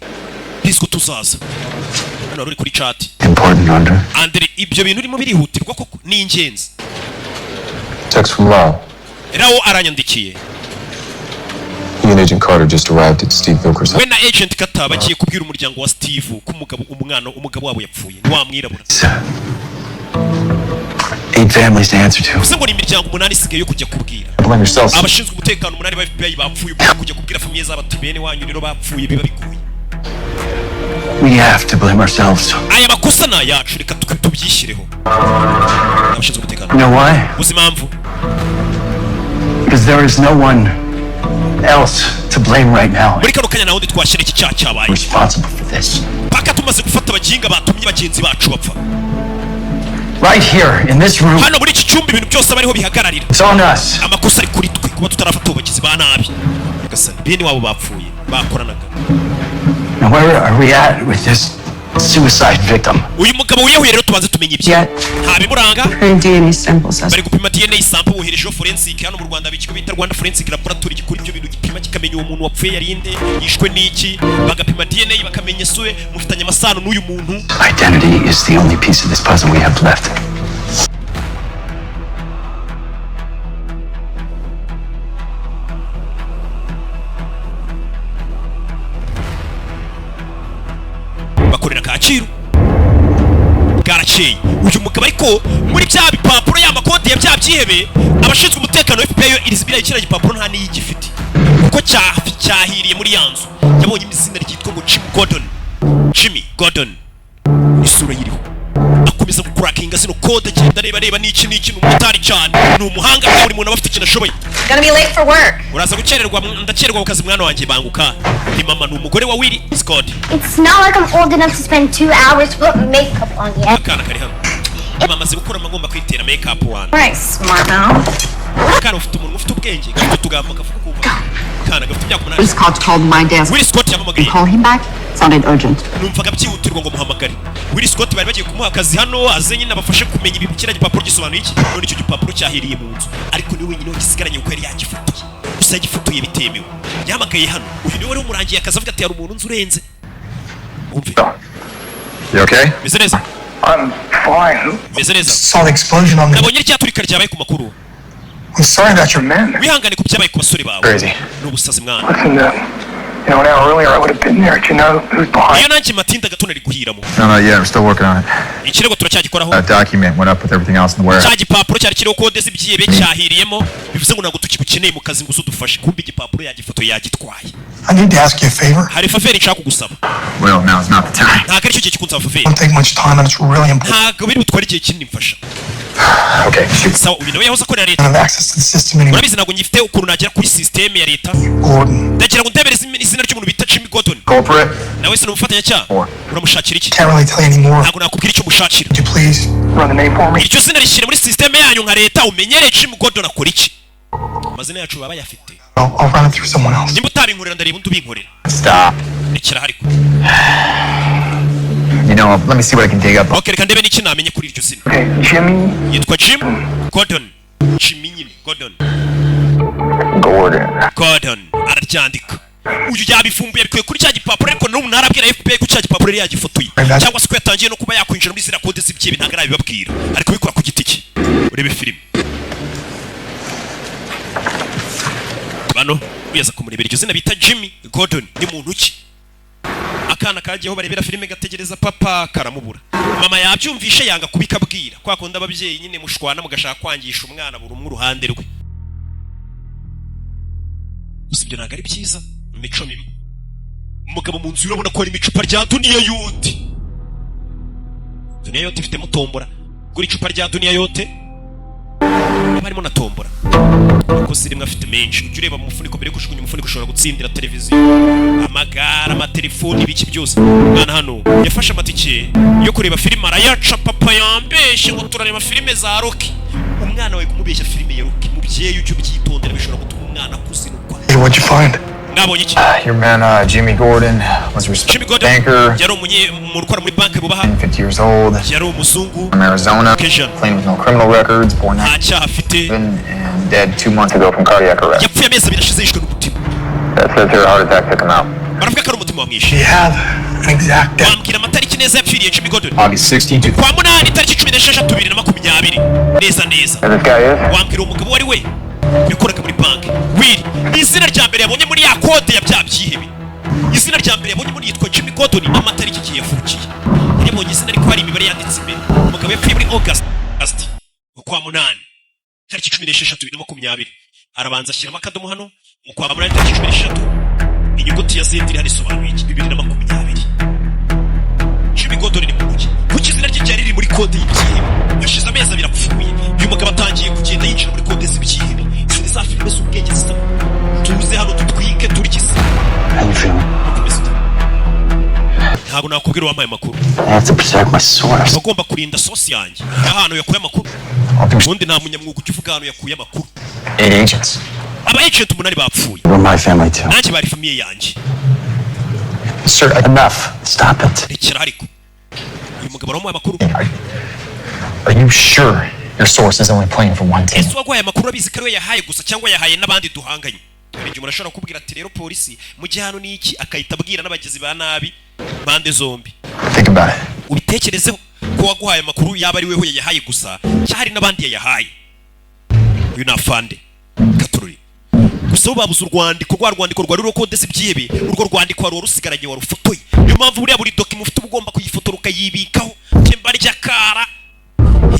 bizi ko tuzaza hano. Wari uri kuri chat. Important, Andre. Andre, ibyo bintu urimo birihutirwa koko, ni ingenzi. Text from Law. Rawo aranyandikiye. He and Agent Carter just arrived at Steve Vilker's We na Agent Carter bagiye kubwira umuryango wa Steve ko umugabo, umwana, umugabo wabo yapfuye, ni wa mwirabura. Eight families to answer to. Bivuze ngo ni imiryango umunani isigaye yo kujya kubwira. Blame yourself. Abashinzwe umutekano umunani ba FBI bapfuye, ubwo kujya kubwira famille zabo ati bene wanyu rero bapfuye, biba bigoye. We have to blame ourselves. Aya makosa ni ayacu, reka tubyishyireho abashinzwe umutekano. You know why? Uzi impamvu? Because there is no one else to blame right now. Muri kano kanya nta wundi twashyira iki cyaha cyabaye. Responsible for this. Paka tumaze gufata abaginga batumye bagenzi bacu bapfa. Right here in this room. Hano muri iki cyumba ibintu byose aba ariho bihagararira. It's on us. Amakosa ari kuri twe kuba tutarafata abo bagizi ba nabi. Nyagasani, bene wabo bapfuye bakoranaga. Now where are we at with this suicide victim? Uyu mugabo wiyahuye rero, tubanze tumenye ibye. Yet. Nta bimuranga. Preparing DNA samples as Bari gupima DNA sample, boherejeho forensic. Hano mu Rwanda haba ikigo bita Rwanda Forensic Laboratory gikora ibyo bintu, gipima kikamenya uwo muntu wapfuye yarinde, yishwe n'iki, bagapima DNA bakamenya isue mufitanye amasano n'uyu muntu. Identity is the only piece of this puzzle we have left. Bakorera Kacyiru. Bwarakeye, uyu mugabo ariko muri bya bipapuro, ya makode ya bya byihebe, abashinzwe umutekano wa FBI yo iri biriya kiriya gipapuro nta n'iyigifite kuko cyahiriye muri ya nzu. Yabonye izina ryitwa ngo Jim Gordon, Jimmy Gordon, isura yiriho. Akomeza gukurakinga zino kode, agenda areba areba n'iki n'iki. Ni umumotari cyane, ni umuhanga. Buri muntu aba afite ikintu ashoboye. Gonna be late for work. Uraza gukererwa, ndakererwa ku kazi mwana wanjye, banguka. Ni mama, ni umugore wa Willy Scott. It's not like I'm old enough to spend 2 hours to put makeup on yet. Akana kari hano, mama amaze gukura, agomba kwitera make up wana. Right, smart mouth. Akana ufite umunwa, ufite ubwenge, gafite utugambo kavuga kumva. Akana gafite imyaka 8. Will Scott called my desk. Willy Scott yampamagaye. Call him back. Sounded urgent. Numvaga byihutirwa ngo muhamagare. Willy Scott bari bagiye kumuha akazi hano, aze nyine abafashe kumenya ibi, kiriya gipapuro gisobanuye iki. None icyo gipapuro cyahiriye mu nzu, ariko niwe wenyine wagisigaranye kuko yari yagifotoye. Gusa yagifotoye bitemewe. Yahamagaye hano, uyu niwe wari umurangiye akazi, avuga ati hari umuntu nzi urenze. Umve. You okay? Meze neza. I'm fine. Meze neza. Saw the explosion on the. Nabonye rya turika ryabaye ku makuru. I'm sorry about your men. Wihangane ku byabaye ku basore bawe. Crazy. Ni ubusazi mwana. Listen, an hour earlier I would have been there. Do you know who's behind? Iyo nanjye matinda gato nari guhiramo. No, not yet. We're still working on it. Ikirego turacyagikoraho. That document went up with everything else in the warehouse. Cya gipapuro cyari kiriho kode z'ibyihebe cyahiriyemo, bivuze ngo ntabwo tukigukeneye mu kazi ngo uze udufashe. Kumbe igipapuro yagifotoye, yagitwaye. I need to ask you a favor. Hari favor nshaka kugusaba. Well, now's not the time. Ntabwo aricyo gihe kikunsaba favor. Won't take much time and it's really important. Ntabwo biri butware igihe kinini, mfasha. Okay, shoot. Sawa, uyu nawe yahoze akorera I leta. don't have access to the system anymore. Urabizi ntabwo ngifite ukuntu nagera kuri sisiteme ya leta. Gordon. Ndagira ngo ndebere izina ry'umuntu bita Jimmy Gordon. Culprit. Nawe si umufatanyacyaha? Four. Uramushakira iki? Can't really tell you anymore. Ntabwo nakubwira icyo mushakira. Would you please? Run the name for me. Iryo zina rishyire muri sisiteme yanyu nka leta, umenyere Jimmy Gordon akora iki. Amazina yacu baba bayafite. I'll run it through someone else. Nimba utabinkorera, ndareba undi ubinkorera. Stop. Rekera ariko. Let me see what I can dig up. Ok, reka ndebe n'iki namenye kuri iryo zina. Okay, Jimmy Yitwa Jim Gordon, Jimmy nyine Gordon. Gordon. Gordon araryandika. Uyu yabifumbuye, abikuye kuri cya gipapuro, ariko n'ubu ntarabwira FBI ko cya gipapuro yari yagifotoye cyangwa se ko yatangiye no kuba yakwinjira muri ziriya kode z'ibyihebe. Ntabwo arabibabwira, ari kubikora ku giti cye. Urebe filime bano uyaza kumurebera iryo zina bita Jimmy Gordon ni muntu ki. Akana kagiyeho barebera filime gategereza papa, karamubura. Mama yabyumvishe, yanga kubikabwira. Kwa kundi ababyeyi nyine mushwana mugashaka kwangisha umwana buri umwe uruhande rwe. Gusa ibyo ntabwo ari byiza, imico mibi. Umugabo mu nzu urabona ko harimo icupa rya Duniya Yote. Duniya Yote ifitemo tombora. Gura icupa rya Duniya Yote, haba harimo na tombora. Amakosa rimwe afite menshi. Ujya ureba mu mufuniko mbere yo kujugunya umufuniko. Ushobora gutsindira televiziyo, amagare, amatelefoni, ibiki byose. Umwana hano yafashe amatike yo kureba filime arayaca. Papa yambeshye ngo turareba filime za Rocky. Umwana wawe kumubeshya filime ya Rocky, mubyeyi ujye ubyitondera, bishobora gutuma umwana akuzinukwa. Hey, what'd you find? Mwabonye iki? Your man, Jimmy Gordon, was a Jimmy respected Gordon banker, yari umuntu ukora muri banki bubaha. 50 years old, Yari umuzungu from Arizona, Caucasian. clean with no criminal records, born Nta cyaha afite. 97 and dead 2 months ago from cardiac arrest. Yapfuye amezi 2 ashize yishwe n'umutima. That says here a heart attack took him out. Baravuga ko ari umutima wamwishe. Do you have an exact date? Wambwira amatariki neza yapfiriye Jimmy Gordon? August 16, Kwa munani, tariki 16, 2020, neza neza. And this guy is? Wambwira uwo mugabo uwo ari we yakoraga muri banki? Will Izina rya mbere yabonye muri ya kode ya bya byihebe, izina rya mbere yabonye muri yitwa Jimmy Gordon n'amatariki igihe yavukiye. Yabonye izina ariko hari imibare yanditse imbere. Umugabo yapfuye muri August ukwa munani tariki 16 2020. Arabanza ashyiramo akadomo hano mu kwa munani tariki 16. Inyuguti ya Z iri hano isobanuye iki? 2020. Jimmy Gordon ni muntu ki? Kuki izina rye ryari riri muri kode y'ibyihebe? Hashize amezi 2 apfuye. Uyu mugabo atangiye kugenda yinjira muri kode z'ibyihebe. Izi ni za filime z'ubwenge zisa. Tuze hano dutwike turigise. How you feeling? Ukomeze ute? Ntabwo nakubwira uwampaye amakuru. I have to protect my source. Agomba kurinda source yanjye y'ahantu yakuye amakuru. Ubundi nta munyamwuga ujya uvuga ahantu yakuye amakuru. Eight agents. Aba agent umunani bapfuye. We're my family too. Nanjye bari famille yanjye. Sir, Enough. Stop it. Rekera. Ariko uyu mugabo aramuhaye amakuru. Are you sure your source is only playing for one team? Ese uwaguhaye amakuru abizi ko ariwe yahaye gusa cyangwa yahaye n'abandi duhanganye? Hari igihe umuntu ashobora kukubwira ati: "Rero polisi mu gihe hano ni iki," akahita abwira n'abagizi ba nabi mpande zombi. Think about it. Ubitekerezeho ko waguhaye amakuru yaba ari weho yayahaye gusa cyangwa hari n'abandi yayahaye. Uyu ni afande Katururi. Gusa bo babuze urwandiko, rwa rwandiko rwari ruriho kode z'ibyihebe. Urwo rwandiko wari warusigaranye, warufotoye. Niyo mpamvu buriya buri document ufite uba ugomba kuyifotora ukayibikaho temba ry'akara.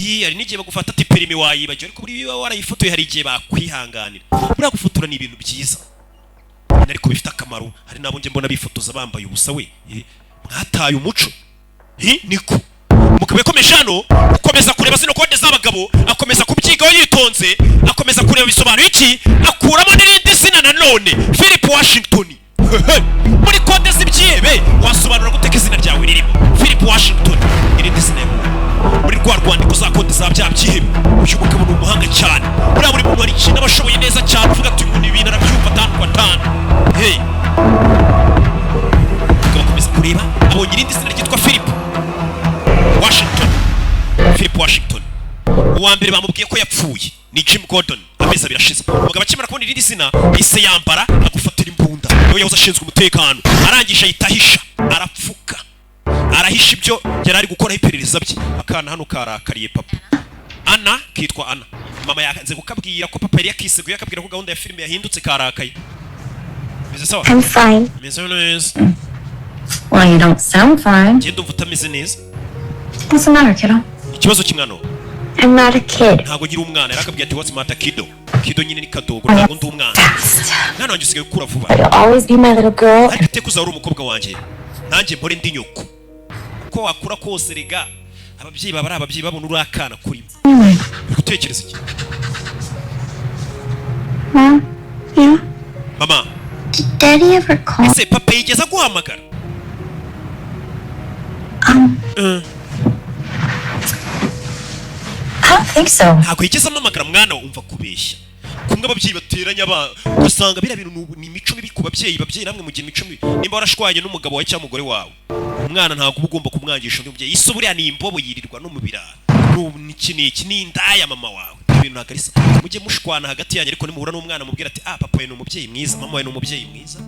Ii, hari n'igihe bagufata ati: "Perimi wayibagiwe," ariko buriya iyo warayifotoye hari igihe bakwihanganira. Buriya gufotora ni ibintu byiza ariko bifite akamaro. Hari n'abo njye mbona bifotoza bambaye ubusa we. Mwataye umuco. Niko umugabo yakomeje hano gukomeza kureba zino kode z'abagabo, akomeza kubyigaho yitonze, akomeza kureba bisobanuye iki, akuramo n'irindi zina nanone, Philip Washington. Muri kode z'ibyihebe wasobanura gute ko izina ryawe ririmo Philip Washington? Irindi zina yabonye muri rwa rwandiko za kode za bya byihebe. Uyu mugabo ni umuhanga cyane. Buriya buri muntu hari ikintu aba ashoboye neza cyane, uvuga ati: "Uyu muntu ibintu arabyumva atanu kwa atanu." Hey, umugabo akomeza kureba, abonye irindi zina ryitwa Philip Washington. Philip Washington, uwa mbere bamubwiye ko yapfuye ni Jim Gordon, amezi 2 ashize. Umugabo akimara kubona irindi zina yahise yambara, agufatira imbunda, niwe yahoze ashinzwe umutekano. Arangije ahita ahisha, arapfuka, arahisha ibyo yari ari gukoraho iperereza bye. Akana hano karakariye papa Ana, kitwa Ana. Mama yanze kukabwira ko papa yari yakiseguye, akabwira ko gahunda ya filime yahindutse. Karakaye. Meze sawa? I'm fine. Meze neza. Well, you don't sound fine. Ngenda umva utameze neza. What's the matter, kiddo? Ikibazo kimwana? I'm not a kid. Ntabwo nkiri umwana. Yari akabwira ati: "What's matter, kiddo?" Kiddo nyine ni kadogo. Ntabwo ndi umwana. Fast. Mwana wanjye, usigaye ukura vuba. But you'll always be my little girl. Ariko iteka uzaba uri umukobwa wanjye, nanjye mpore ndi nyoko. Uko wakura kose rega ababyeyi baba ari ababyeyi, babona uri akana kurimo. Uri gutekereza iki? Mom? Yeah? Mama? Did Daddy ever call? Ese papa yigeze aguhamagara? I don't think so. Ntabwo yigeze ampamagara mwana we. Umva kubeshya kumwe ababyeyi bateranya abana, ugasanga biriya bintu ni imico mibi ku babyeyi. Babyeyi namwe mugira imico mibi. Nimba warashwanye n'umugabo wawe cyangwa umugore wawe, umwana ntabwo uba ugomba kumwangisha undi mubyeyi. Isi buriya ni imbobo, yirirwa no mu birara. N'ubu niki niki, ni indaya mama wawe. Ibyo bintu ntabwo ari sawa. Mujye mushwana hagati yanyu, ariko nimuhura n'umwana mubwira ati: "Ah, papa wawe ni umubyeyi mwiza, mama wawe ni umubyeyi mwiza."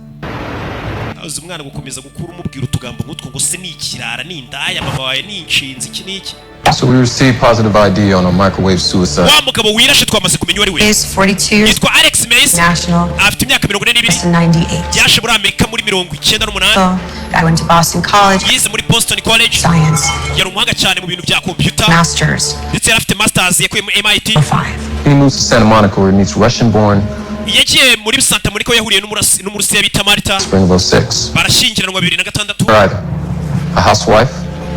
Azi umwana gukomeza gukura umubwira utugambo nk'utwo ngo se ni ikirara, ni indaya, mama wawe ni inshinzi, iki n'iki. So we received positive ID on a microwave suicide. Wa mugabo wirashe twamaze kumenya uwo ari we. Is 42 years Yitwa Alex Mays. national. Afite imyaka 42. 98. Yaje muri Amerika muri 98. So I went to Boston College. Yize muri Boston College. Science. Yari umuhanga cyane mu bintu bya computer. Masters. Ndetse yari afite masters yakuye muri MIT. 5. He moves to Santa Monica where he meets Russian-born Yagiye muri Santa Monica, yahuriye n'Umurusiya bita Marta. spring of 06. Barashyingiranwa 2006. Right. A housewife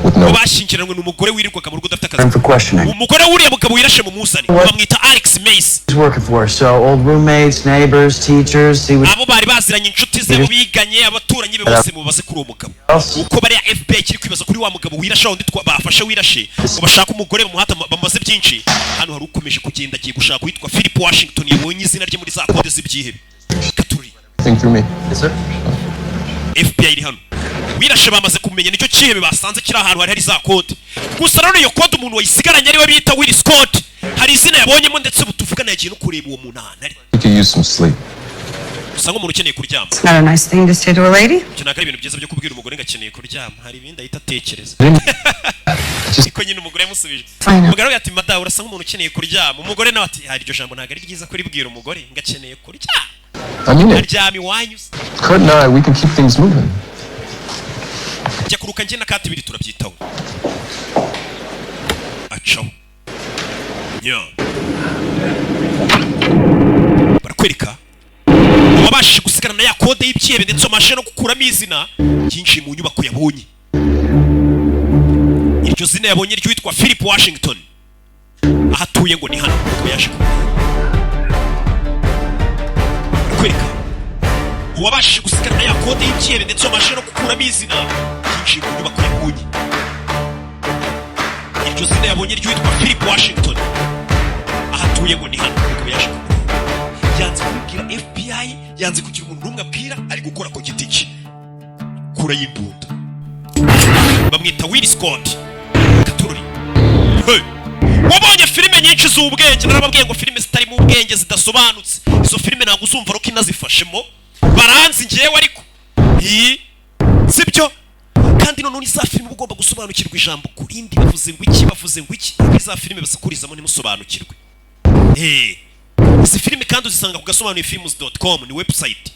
with no Mu bashyingiranwe ni umugore wirirwaga mu rugo udafite akazi. Time for questioning. Umugore w'uriya mugabo wirashe mumuzane, bamwita Alex Mays. He's working for us, so old roommates, neighbors, teachers, see what Abo bari baziranye, inshuti ze, abo biganye, abaturanyi be bose mubaze kuri uwo mugabo. Uko bariya FBI kiri kwibaza kuri wa mugabo wirashe, wundi bafashe wirashe, ngo bashake umugore bamuhata bamaze byinshi. Hano hari ukomeje kugenda, agiye gushaka uwitwa Philip Washington, yabonye izina rye muri za kode z'ibyihebe. Katuri. Think through me. Yes, sir. FBI iri hano. Wirashe bamaze kumenya nicyo cyihebe basanze kiri ahantu hari hari za kode. Gusa nanone iyo kode umuntu wayisigaranye ariwe bita Will Scott, hari izina yabonyemo, ndetse ubu tuvugana yagiye no kureba uwo muntu ahantu ari. He could use some sleep. Gusa nk'umuntu ukeneye kuryama. It's not a nice thing to say to a lady. Ibyo ntabwo ari ibintu byiza byo kubwira umugore ngo akeneye kuryama, hari ibindi ahita atekereza. Niko nyine umugore yamusubije. Fine. Umugore we ati: "Madamu, urasa nk'umuntu ukeneye kuryama." Umugore nawe ati: "Hari iryo jambo ntabwo ari ryiza kuribwira umugore ngo akeneye kuryama." I mean it. Aryama iwanyu se? Kurt and I, we can keep things moving. Jya kuruka, njye na kati ibiri turabyitaho. Acaho nya, barakwereka uwabashije gusigarana na ya kode y'ibyihebe, ndetse wamashije no gukuramo izina ryinjiye mu nyubako, yabonye iryo zina, yabonye ry'uwitwa Philip Washington. Aho atuye ngo ni hano. Akaba yaje kumenya, barakwereka uwabashije gusigarana na ya kode y'ibyihebe, ndetse wamashije no gukuramo izina ryinjiye mu nyubako, yabonye iryo zina, yabonye ry'uwitwa Philip Washington. Aho atuye ngo ni hano. Akaba yaje kumenya, yanze kubibwira FBI, yanze kugira umuntu n'umwe abwira, ari gukora ku giti cye. Kura y'imbunda, bamwita Will Scott Katururi. Hey! Wabonye filime nyinshi z'ubwenge, narababwiye ngo filime zitarimo ubwenge, zidasobanutse, izo filime ntabwo uzumva Rocky nazifashemo. Baranzi ngewe, ariko iyi sibyo. Kandi noneho ni za filime uba ugomba gusobanukirwa ijambo ku rindi, bavuze ngo iki, bavuze ngo iki. Ariko za filime basakurizamo ntimusobanukirwe. Izi filime kandi uzisanga ku gasobanuye films.com, ni website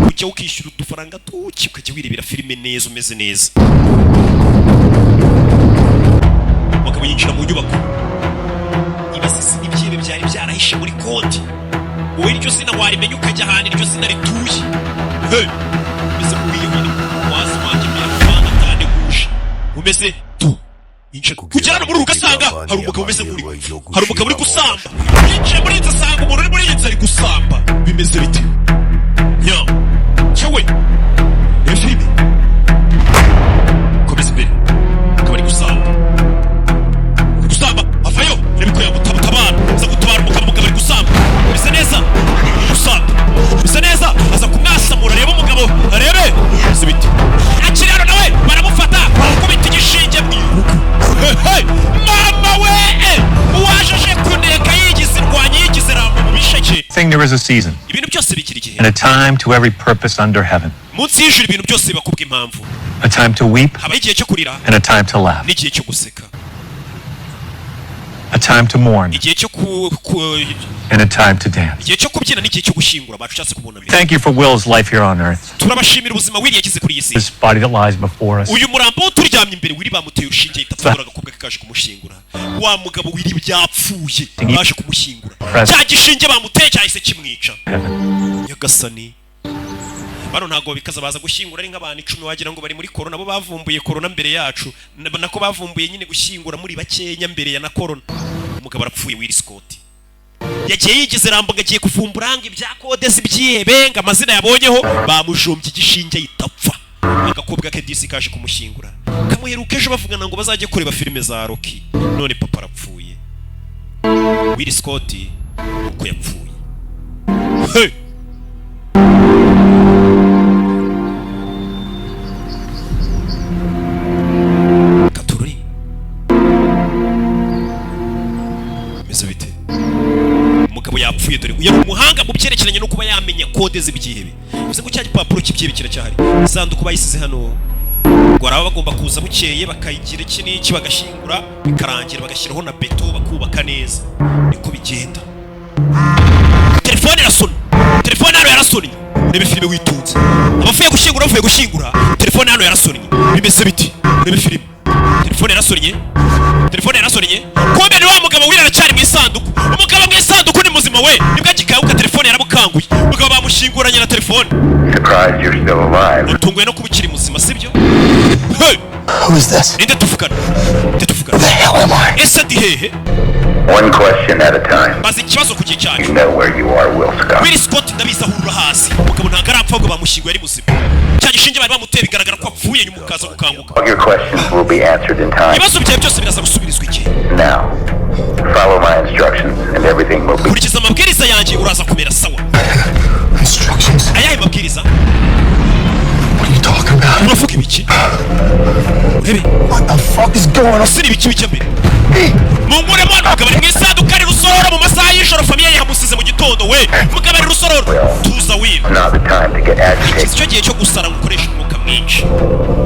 ujya ukishyura udufaranga tuki, ukajya wirebera filime neza, umeze neza. Umugabo yinjira mu nyubako, ibasisi n'ibyihebe byari byarahishe muri konti. Wowe iryo zina warimenya, ukajya ahantu iryo zina rituye. Hey! Umeze nk'uwiye wini wazi wanjye mbere rwanda ataneguje umeze tu. Yinjira kugera hano muri uru, ugasanga hari umugabo umeze nk'uri, hari umugabo uri gusamba. Yinjiye muri iyi nzu, asanga umuntu uri muri iyi nzu ari gusamba. Bimeze bite nya cyewe? Reba filime, komeza imbere. Akaba ari gusamba, ari gusamba, avayo. Reba ko yagutabatabara, aza gutabara umugabo. Umugabo ari gusamba, bisa neza, gusamba bisa neza, aza kumwasamura. Arebe umugabo, arebe bimeze bite. Akiri hano nawe baramufata, baramukubita igishinge mu irugu. Hey, mama we! Uwaje aje kuneka, yigize indwanyi, yigize Rambo mu bisheke. Thing there is a season Ibintu byose bigira igihe and a time to every purpose under heaven. Munsi y'ijuru ibintu byose biba kubw'impamvu. A time to weep Habaho igihe cyo kurira and a time to laugh. n'igihe cyo guseka. A time to mourn Igihe cyo ku and a time to dance. Igihe cyo kubyina n'igihe cyo gushyingura abacu, ushatse kubunamira. Thank you for Will's life here on earth. Turabashimira ubuzima Will yagize kuri iyi si. This body that lies before us. Uyu murambo wo turyamye imbere, Willy bamuteye urushinge ahita apfa. Agakobwa ke kaje kumushyingura. Wa mugabo Willy byapfuye, baje kumushyingura, cya gishinge bamuteye cyahise kimwica. Nyagasani, bano ntabwo bikaza baza gushyingura ari nk'abantu 10, wagira ngo bari muri korona. Bo bavumbuye korona mbere yacu, nako bavumbuye nyine gushyingura muri bakenya mbere ya na korona. Umugabo arapfuye. Will Scott yagiye yigize Rambo ngo agiye kuvumbura ngo ibya kode z'ibyihebe, ngo amazina yabonyeho, bamujombye igishinge ahita apfa. Agakobwa ke disi kaje kumushyingura, kamuheruka ejo bavugana ngo bazajye kureba filime za Rocky. None papa arapfuye. Will Scott uko yapfuye. Hey! Katururi, bimeze bite? Umugabo yapfuye. Dore yari umuhanga mu byerekeranye no kuba yamenya kode z'ibyihebe. Bivuze ngo cya gipapuro cy'ibyihebe kiracyahari, isanduku bayisize hano. Ngo araba bagomba kuza bukeye bakayigira iki n'iki, bagashyingura bikarangira, bagashyiraho na beto, bakubaka neza. Niko bigenda. Telefone irasona, telefone hano yarasonnye. Urebe filime witunze. Abavuye gushyingura, bavuye gushyingura, telefone hano yarasonnye. Bimeze biti? Urebe filime. Telefone yarasonnye, telefone yarasonnye. Kumbe ni wa mugabo wira, aracyari mu isanduku. Umugabo mu isanduku ni muzima we, nibwo agikanguka. Telefone yaramukanguye. Umugabo bamushyinguranye na telefone. Surprised you're still alive. Utunguwe no kuba ukiri muzima, sibyo? Hey! Who is this? Ninde tuvugana? Ninde tuvugana? The hell am I? Ese ndi hehe? One question at a time. Baza ikibazo ku gihe cyacu. You know where you are, Will Scott. Will Scott, ndabizi aho urura hasi. Umugabo ntabwo arapfa, ahubwo bamushyinguye ari muzima. Cya gishinge bari bamuteye, bigaragara ko apfuye, nyuma ukaza gukanguka. All your questions will be answered in time. Ibibazo byawe byose biraza gusubirizwa igihe. Now, follow my instructions and everything will be. Kurikiza amabwiriza yanjye, uraza kumera sawa. Instructions? Ayahe mabwiriza? What are you talking about? Uravuga ibiki? Urebe. What the fuck is going on? Ese ni ibiki bijya mbere? Munkuremo hano. Umugabo ari mu isanduku, ari Rusororo mu masaha y'ijoro. Famille yamusize mu gitondo we. Umugabo ari Rusororo. Tuza, Will. Not the time to get agitated. Iki cyo gihe cyo gusara ngo ukoreshe umwuka. mwinshi.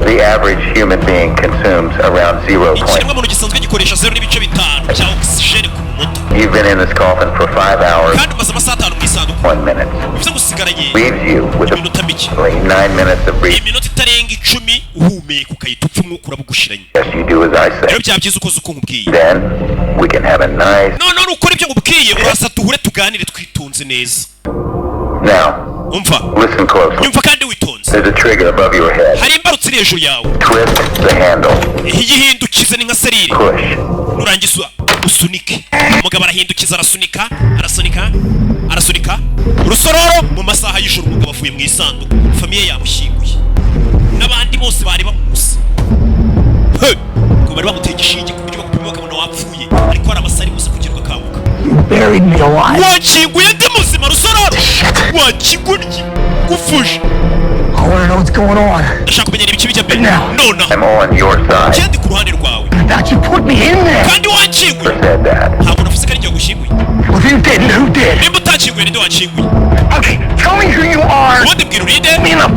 The average human being consumes around 0. Ikiremwamuntu gisanzwe gikoresha 0.5 bya oxygen ku munota. You've been in this coffin for 5 hours, Kandi umaze amasaha 5 mu isanduku. 1 minute. Bivuze ngo usigaranye Leaves you with iminota mike. 9 minutes of breathing. Iminota itarenga 10 uhumeka, ukahita upfa, umwuka urabugushiranye. Yes, you do as I say. Rero byaba byiza ukoze uko nkubwiye. Then we can have a nice. Noneho nukora ibyo nkubwiye, uraza duhure tuganire twitonze neza. Now, Umva. listen closely. Nyumva kandi witonze. There's a trigger above your head. Hari imbarutso iri hejuru yawe. Twist the handle. Iyihindukize, ni nka serire. Push. Nurangiza usunike. Umugabo arahindukiza, arasunika, arasunika, arasunika urusororo. Mu masaha y'ijoro umugabo avuye mu isanduku, famille yamushyinguye n'abandi bose bari bamuzi. Hey! Ngo bari bamuteye igishinge ku buryo bakupima bakabona wapfuye, ariko hari amasaha ari buze kugira ugakanguka. You buried me alive. Wakinguye ndi muzima, rusororo wakigurye gufuje. I want to know what's going on. Ndashaka kumenya niba ikibi bijya mbere nonaha. I'm on your side. Ndi ku ruhande rwawe. That you put me in there. Kandi wakinguye. Said that. Ntabwo navuze ko ari njye wagushyinguye. Well, if you didn't, who did? Nimba utakinguye, ninde wakinguye? Okay, tell me who you are. Ubundi bwira urinde. Me in the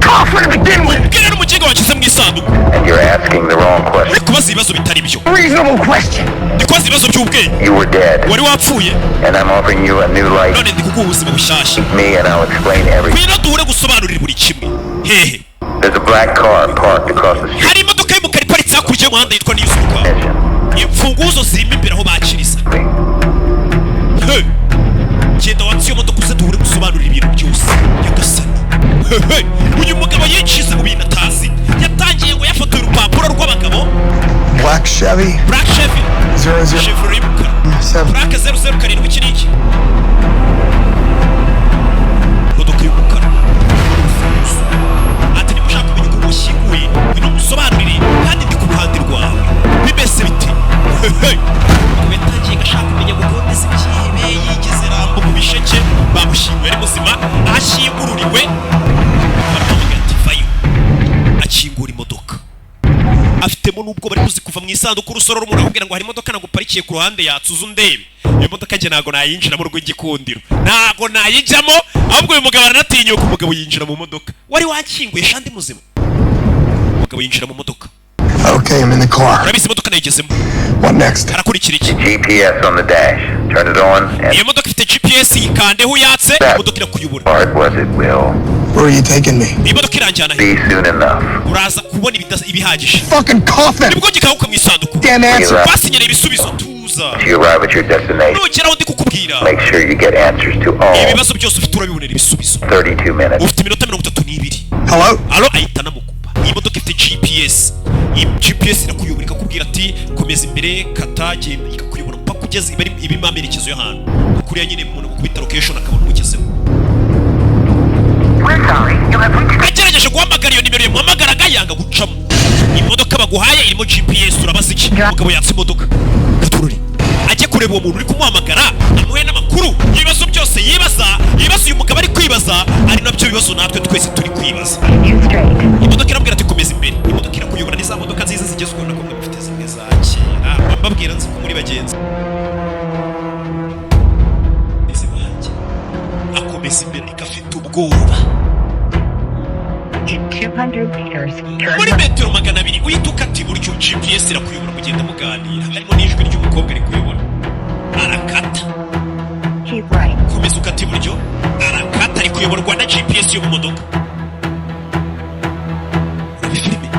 coffin to begin with. Bwira n'umuginga washyize mu isanduku. And you're asking the wrong question. Uri kubaza ibibazo bitari byo. Reasonable question. Ndi kubaza ibibazo by'ubwenge. You were dead. Wari wapfuye. And I'm offering you a new life. None ndi kuguha ubuzima bushyashya. Me and I'll explain everything. Ngwino duhure gusobanurira buri kimwe. Hehe? There's a black car parked across the street. Hari imodoka y'umukara iparitse hakurya y'umuhanda yitwa Niyuzuruka. Imfunguzo zirimo imbere aho bakiriza. Hey! Genda watse iyo modoka, uze duhure gusobanurira ibintu byose. Nyagasani. Hey, hey! Uyu mugabo yinjiza mu bintu atazi. Yatangiye ngo yafotoye urupapuro rw'abagabo. Black Chevy. Black Chevy. 00 Chevrolet y'umukara. 7. Plaque 007. Iki ni iki? Imodoka y'umukara. Urufunguzo. Ati niba ushaka kumenya ukuntu washyinguye, ngwino ngusobanurire, kandi ndi ku ruhande rwawe. Bimeze bite? Hey! Umugabo yatangiye ngo ashaka kumenya ngo konti z'ibyihebe yigeze Rambo mu bisheke. Bamushyinguye ari muzima, aho ashyingururiwe baramuhamagara ati vayo. Akingura imodoka afitemo n'ubwo bari buzi kuva mu isanduku urusororo. Umuntu akubwira ngo hari imodoka naguparikiye ku ruhande yatsuze undebe. Iyo modoka njye ntabwo nayinjiramo, rw'igikundiro ntabwo nayijyamo. Ahubwo uyu mugabo aranatinyuka. Umugabo yinjira mu modoka. Wari wakinguye shandi muzima. Umugabo yinjira mu modoka. Okay, I'm in the car. Urabizi, imodoka nayigezemo. What next? Harakurikira iki? GPS on the dash. Turn it on and Iyo modoka ifite GPS, yikandeho uyatse, imodoka irakuyobora. part was it will Where are you taking me? Iyi modoka iranjyana he? be soon enough. Uraza kubona ibihagije. Fucking coffin! Nibwo gikanguka mu isanduku. Damn answer! Basinyera ibisubizo, tuza. You arrive at your destination. Nugera aho ndi kukubwira, Make sure you get answers to all ibibazo byose ufite urabibonera ibisubizo. 32 minutes. Ufite iminota 32. Hello? Alo, ahita anamukupa. Iyi modoka ifite GPS. Iyi GPS irakuyobora, ikakubwira ati komeza imbere, kata, genda, ikakuyobora mpaka ugeze iba ibirimo amerekezo y'ahantu kuriya nyine umuntu gukubita location akabona umugezeho. Agerageje guhamagara iyo nimero yamuhamagaraga yanga gucamo. Imodoka baguhaye irimo GPS, urabaza iki? Umugabo yatse imodoka, gatururi ajye kureba uwo muntu uri kumuhamagara, amuhe n'amakuru y'ibibazo byose yibaza, ibibazo uyu mugabo ari kwibaza ari nabyo bibazo natwe twese turi kwibaza. Imodoka irabwira ati komeza imbere. Imodoka irakuyobora. Ni za modoka nziza zigezweho, nako mwe mufite zimwe za kera. Mbabwira nzi ko muri bagenzi banjye. Akomeza imbere ariko afite ubwoba. In 200 meters, turn Muri metero 200 uhita ukata iburyo. GPS irakuyobora, mugenda muganira, harimo n'ijwi ry'umukobwa rikuyobora. Arakata. Keep right. Komeza ukata iburyo. Arakata, ari kuyoborwa na GPS yo mu modoka. Urebe filime.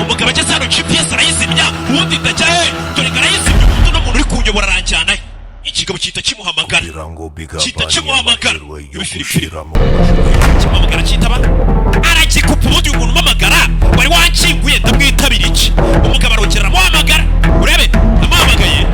Umugabo ageze hano GPS arayizimya. Ubundi ndajya he? Dore ngo arayizimya. Ubundi uno muntu uri kunyobora aranjyana he? Ikigabo gihita kimuhamagara. Kugira ngo Gihita bigabanye kimuhamagara. amahirwe yo Ibi filime. gushiramo. Kimuhamagara, cyitaba, aragikupa. Ubundi uyu muntu umamagara wari wakinguye ndamwitabira iki? Umugabo arongera aramuhamagara. Urebe, amuhamagaye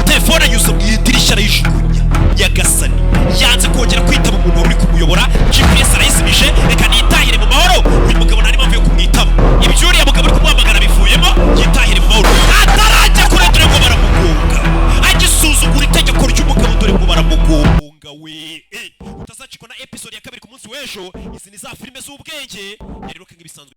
telefone anyuze mu idirishya arayijugunya. Nyagasani, yanze kongera kwitaba umuntu wari uri kumuyobora. GPS arayizimije, reka nitahire mu mahoro. Uyu mugabo nta n'impamvu yo kumwitaba. Ibyo uriya mugabo uri kumuhamagara bivuyemo, yitahire mu mahoro. Atarajya kure dore ngo baramugonga. Agisuzugura itegeko ry'umugabo, dore ngo baramugonga we. Utazacikwa na episode ya kabiri ku munsi w'ejo. Izi ni za filime z'ubwenge yari nk'ibisanzwe.